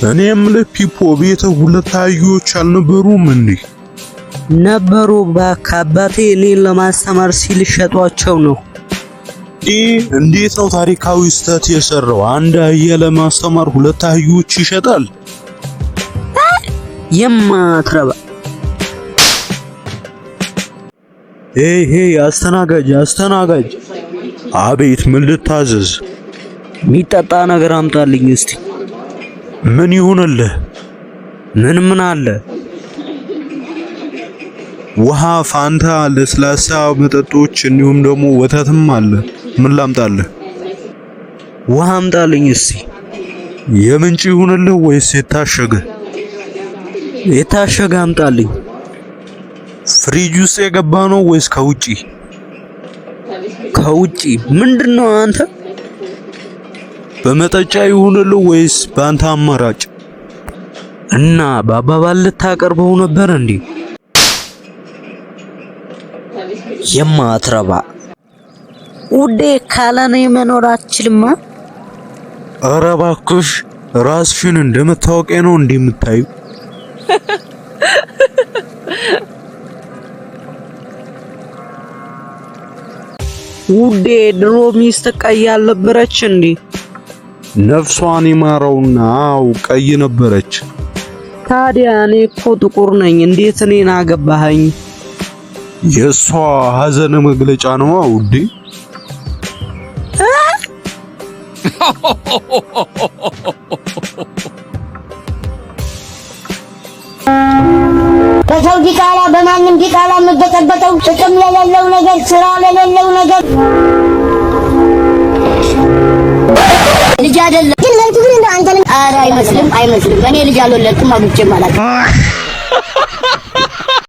እኔ የምልህ ፒፖ፣ ቤትህ ሁለት አህዮች አልነበሩም እንዴ? ነበሩ እባክህ። አባቴ እኔን ለማስተማር ሲል ሸጧቸው ነው። ይህ እንዴት ነው ታሪካዊ ስህተት የሰራው? አንድ አህያ ለማስተማር ሁለት አህዮች ይሸጣል? የማትረባ። Hey hey፣ አስተናጋጅ፣ አስተናጋጅ! አቤት፣ ምን ልታዘዝ? የሚጠጣ ነገር አምጣልኝ እስቲ። ምን ይሁንልህ? ምን ምን አለ? ውሃ፣ ፋንታ፣ ለስላሳ መጠጦች እንዲሁም ደግሞ ወተትም አለ። ምን ላምጣልህ? ውሃ አምጣልኝ እስቲ። የምንጭ ይሁንልህ ወይስ የታሸገ? የታሸገ አምጣልኝ። ፍሪጅ ውስጥ የገባ ነው ወይስ ከውጪ? ከውጪ ምንድነው አንተ? በመጠጫ ይሁንልህ ወይስ በአንተ አማራጭ? እና በአባባል ልታቀርበው ነበር እንዴ? የማትረባ። ውዴ፣ ካለኔ መኖር አትችልማ። ኧረ እባክሽ፣ ራስሽን እንደ መታወቂያ ነው እንዴ የምታዩ? ውዴ፣ ድሮ ሚስት ቀይ አልነበረች እንዴ? ነፍሷን ይማረውና አው ቀይ ነበረች። ታዲያ እኔ እኮ ጥቁር ነኝ። እንዴት እኔን አገባኸኝ? የእሷ ሀዘን መግለጫ ነው ውዴ። በሰው ዲቃላ፣ በማንም ዲቃላ የምበጠበጠው ጥቅም ለሌለው ነገር፣ ስራ ለሌለው ነገር። ልጅ አይደለም ግን መልኩ ግን እንደው አንተንም፣ ኧረ አይመስልም፣ አይመስልም። እኔ ልጅ አልወለድኩም፣ አግብቼም አላውቅም።